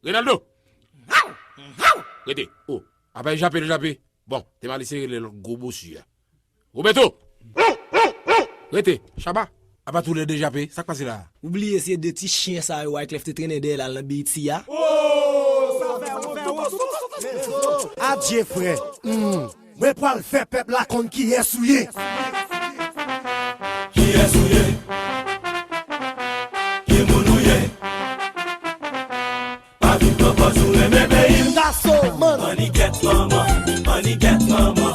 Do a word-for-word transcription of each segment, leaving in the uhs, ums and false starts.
Renaldo! Rete! Oh! Apa l jape, l jape? Bon, te mali se rele lòt gwo bosi a. Roberto! Rete! Chaba! Apa toulède jape? Sa k pase la a? Ou bliye se de ti chen sa yo Wyclef te trennen dèyè l al nan B E T a? Adje frè! Hmm. Mwen pral fè pèp la konn kiyès ou ye. Kiyès ou ye? Ki moun ou ye? Pa vin pran pòz ou renmen peyi m. Daso, man. Annik manman, annik manman.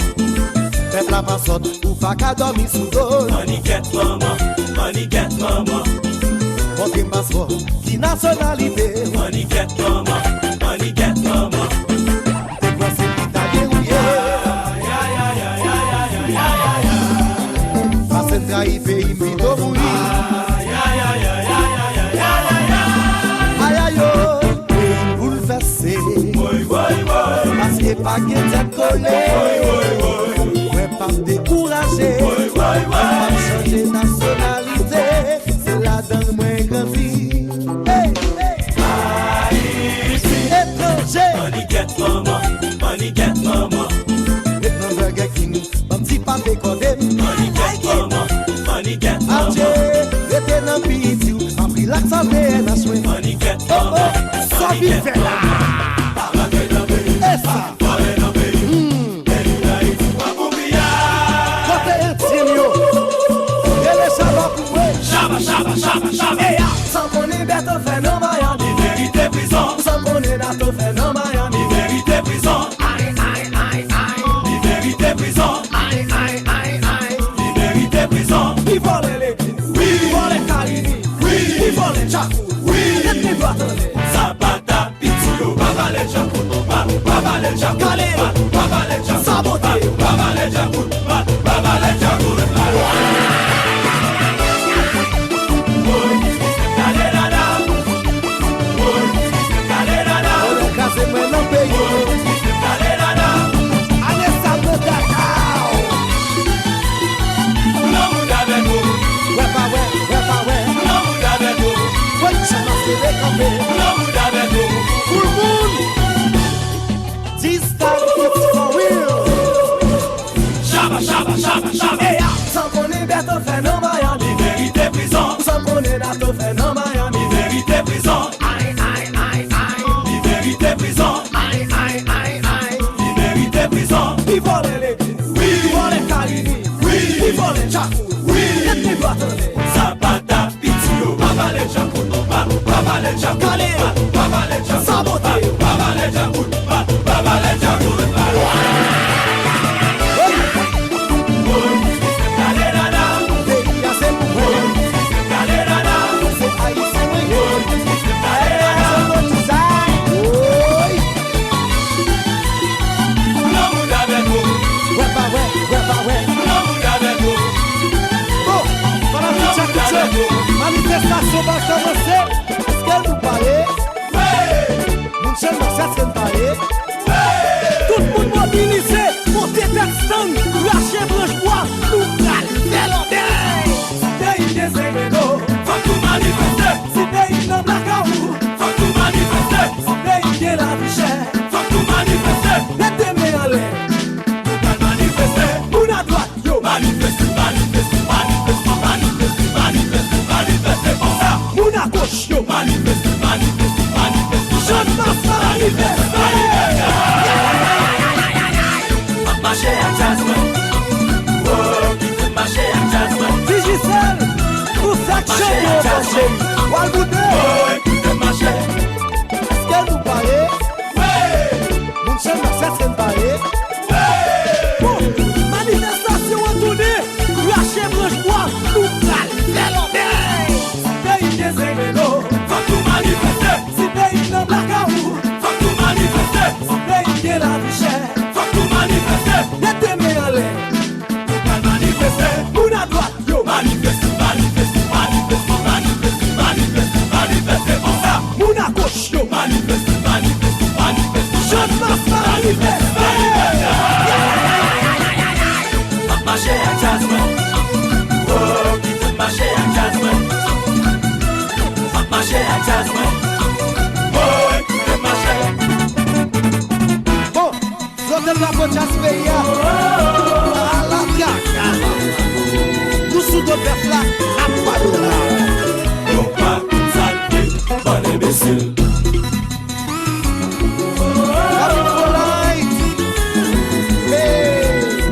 Pèp la pa sòt, ou pa ka dòmi sou do l. Annik manman, annik manman. Montre m paspò, ki nasyonalite w? Annik manman, annik manman. M te kwè se Italyen ou ye. Pase m trayi peyi m pito mouri. Ay, ay, yo, peyi m boulvèse. Paske pa gen tèt kole. Mwen p ap dekouraje. Mwen p ap chanje nasyonalite. Se ladan l mwen grandi. Hey, hey. Ayiti. Etranje. Annik manman, annik manman. Ret nan Burger King, ban m ti pate kòde m. Annik manman, annik manman. Adje, rete nan piti w, m ap rilaks an V N H mwen. Annik manman, sa w vin fè la? Pa rantre nan peyi m. E sa? Vòlè nan peyi m. Hmm. Peyi Dayiti pa pou piyay. Kote Etyen yo? Rele Chaba pou mwen. Chaba, Chaba, Chaba, Chaba. Eya! Sa w konnen Bèto fè nan Miami? Li merite prizon. Sa w konnen Dato fè nan Miami? Li merite prizon. Ay, ay, ay, ay. Li merite prizon. Ay, ay, ay, ay. Li merite prizon. Li vòlè legliz. Wi. Li vòlè Karimi. Wi. Li vòlè Djakout. Wi. Tèt li dwat anlè. Zapata. Piti yo, pa pale djakout, pa, pa pale djakout, pa, pa pale djakout, sabote yo, pa pale djakout, pa, pa pale djakout. Woy, kale dada. Woy, kale dada. Vòlè kraze mwen nan peyi. Woy, kale dada. Ane sa mwen dada. Lanmou dada nou. Wè pa wè, wè pa wè. Lanmou dada nou. Woy, chan nan sere kanpe. Lanmou dada nou. Pou moun. This time it's for real. Chaba, chaba, chaba, chaba. Eya, sa w konnen Bèto fè nan Miami? Li merite prizon. Sa w konnen Dato fè nan Miami? Li merite prizon. Ay, ay, ay, ay. Li merite prizon. Ay, ay, ay, ay. Li merite prizon. Li vòlè legliz. Wi. Li vòlè Karimi. Wi. Li vòlè Djakout. Wi. Tèt li dwat anlè. Zapata. Piti yo, pa pale djakout, pa, pa pale djakout, pa, pa pale djakout, sabote yo, pa pale djakout, pa, pa pale djakout. Hey! Woy, kale dada. Peyi a se pou mwen. Woy, kale dada. Se Ayisyen mwen ye. Woy, kale dada. Woy! Lanmou dada nou. Wè pa wè, wè pa wè. Lanmou dada nou. Bon, fanatik Djakout yo, manifestasyon pa kòmanse. Èske nou pare? Moun Channmas, èske n pare? Tout moun mobilize, monte tèt stand, rache branch bwa, nou pral fè lòbèy. Si peyi gen zen dlo, fòk nou manifeste. Si peyi nan blakawout, fòk nou manifeste. Si peyi gen lavi chè, fòk nou manifeste. Mete men anlè, nou pral manifeste. Moun adwat yo, manifeste, manifeste, manifeste, manifeste, manifeste konsa. Moun agoch yo, manifeste, manifeste, manifeste. Channmas manifeste. M ap mache ak djaz mwen. Oh, kite m mache ak djaz mwen. Digicel, pou sa k chante yo, bòs cheri. W al goute. Oh, kite m mache. Èske nou pare? Wi! Moun Channmas, èske n pare? Wi! Bon, manifestasyon an tounen, rache branch bwa, nou pral fè lòbèy! Si peyi gen zen dlo, fòk nou manifeste. Si peyi nan blakawout, fòk nou manifeste. Si peyi gen lavi chè, fòk nou manifeste. Mete men anlè, nou pral manifeste. Moun adwat yo, manifeste, manifeste, manifeste, manifeste, manifeste, manifeste konsa. Moun agoch yo, manifeste, manifeste, manifeste. Channmas manifeste. M ap mache ak djaz mwen. Oh, kite m mache ak djaz mwen. M ap mache ak djaz mwen. Oh, kite m Nan drapo djaz peyi a. Ala kaka, papa. Nou sou do bèf la, n ap pale la. Nou pa konn sa n ye, bann enbesil. Hey.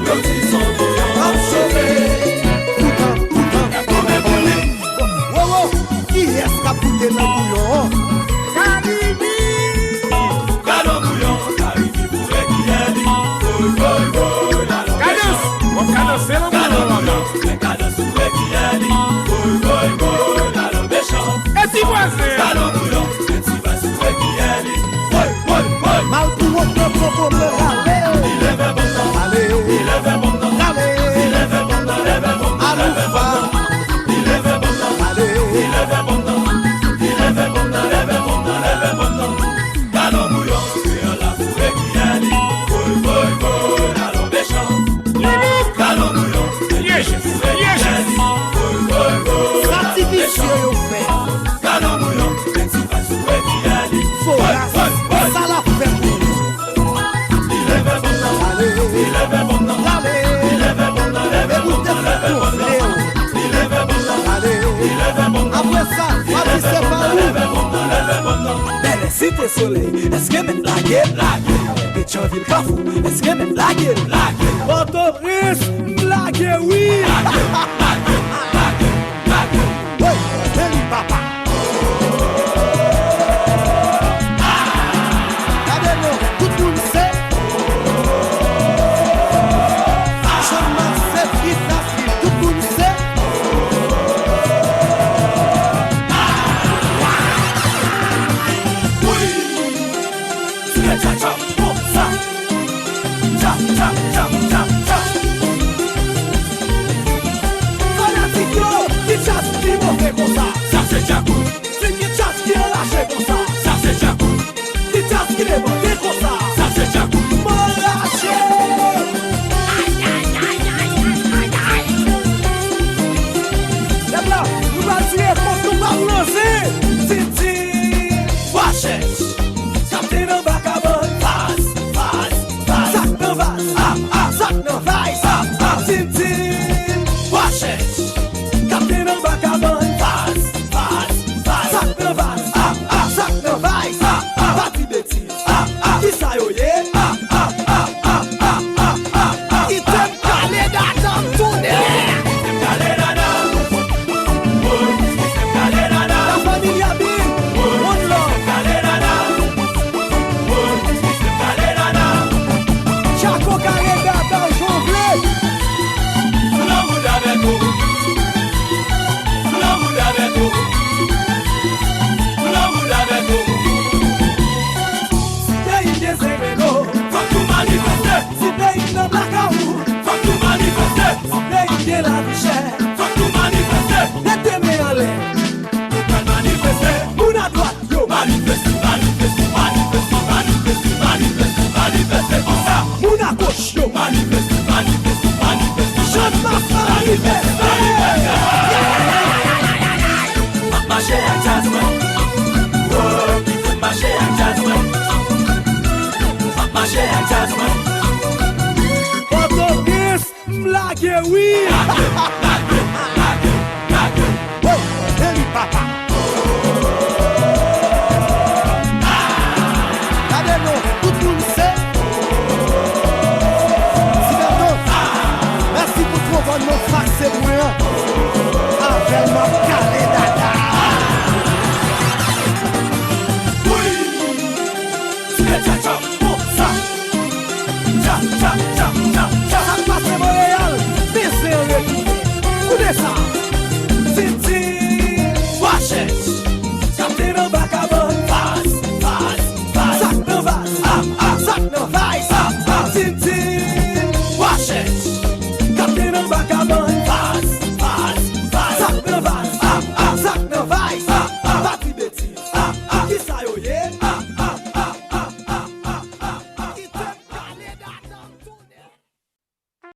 Yo di zonbi yo ap chofe. Poutan, poutan. Kòman pou li? Wo, wo, kiyès k ap goute nan bouyon an? Karibi! Gade yon bouyon, Karibi foure kiyè li. Voy, voy, voy, lalò mechan. Kadans! W ap kadanse nan bouyon an. Gade yon bouyon, men kadans foure kiyè li. Voy, voy, voy, lalò mechan. E ti vwazen an? Gade yon bouyon, men ti vwazen foure kiyè li. Woy, woy, woy. Mal pou wòt nan poko blan rale. Li leve bonm nan. Ale. Li leve bonm nan. Rale. Li leve bonm nan, leve bonm nan, leve bonm nan. Aloufa. Li leve bonm nan. Ale. Li leve bonm nan. Li leve bonm nan, leve bonm nan, leve bonm nan. Gade yon bouyon, kreyòl la foure kiyè li. Voy, voy, voy, lalò mechan. Gade yon bouyon, men ti vwazen foure kiyè li. Voy, voy, voy, lalò mechan. Sa ti visye yo fè. Gade yon bouyon, men ti vwazen foure kiyè li. Fo ras, sa l ap fè pou ou? Li leve bonm nan. Ale. Li leve bonm nan. Rale. Li leve bonm nan, leve bonm nan, leve bonm nan. Li leve bonm nan. Ale. Li leve bonm nan. Apre sa, pa di se pa ou. Leve bonm nan, leve bonm nan. Bèlè, Site Solèy, èske mèt lage? Lage. Petyanvil, Kafou, èske mèt lage? Lage. Pòtoprens, m lage wi. Lage, lage, lage. Woy, men li papa. Gade non, tout moun se. Chanmas se gitas li, tout moun se. Wi. Tire tchatcha konsa. Tcha, tcha, tcha, tcha, tcha. Fanatik yo, ki djaz ki monte konsa? Sa se djakout. Di ki djaz ki anraje konsa? Sa se djakout. Ki djaz ki debande konsa? Sa se djakout. Mwen raje. Ay, ay, ay, ay, ay, ay, ay. Lè la, nou pral tire kont, nou pral ranse. Tintin. Wachèch. Kapten anba kabann. Vaz, vaz, vaz. Sak nan vaz. Ah, ah. Sak nan vaz. Ah, ah. Tintin. Wachèch. Kapten anba kabann. Vaz, vaz, vaz. Sak nan vaz. Ah, ah. Sak nan vaz. Ah, ah. Pa di betiz. Ah, ah. Kisa yo ye? Ah, ah, ah. Kite m kale dada m tounen. Kite m kale dada. Woy, kite m kale dada. La Familia Bill, one love. Kite m kale dada. Woy, kite m kale dada. Chaco kale dada w jan w vle. Sou lanmou avèk ou. Sou lanmou avèk ou. Sou lanmou avèk ou. Si peyi gen zen reno, fòk nou manifeste. Si peyi nan blakawout, fòk nou manifeste. Si peyi gen lavi chè, fòk nou manifeste. Mete men anlè, nou pral manifeste. Moun adwat yo, manifeste, manifeste, manifeste, manifeste, manifeste konsa. Moun agoch yo, manifeste, manifeste, manifeste. Chanmas manifeste. M ap mache ak djaz mwen. Woy, kite m mache ak djaz mwen. M ap mache ak djaz mwen. Pòtoprens, m lage wi. Lage, lage, lage, lage. Woy, men li papa. Gade non, tout moun se. Ti Bèto, mèsi pou twonbòn nan fache mwen an. Avè l m ap kale dada. Wi. Tire tchatcha konsa. Tcha, tcha, tcha, tcha, tcha. Sa k pase Monreyal, men se an retounen. Koute sa. Tintin, Wachèch. Kapten anba kabann. Vaz, vaz, vaz. Sak nan vaz. Ah, ah. Sak nan vaz. Ah, ah. Tintin, Wachèch.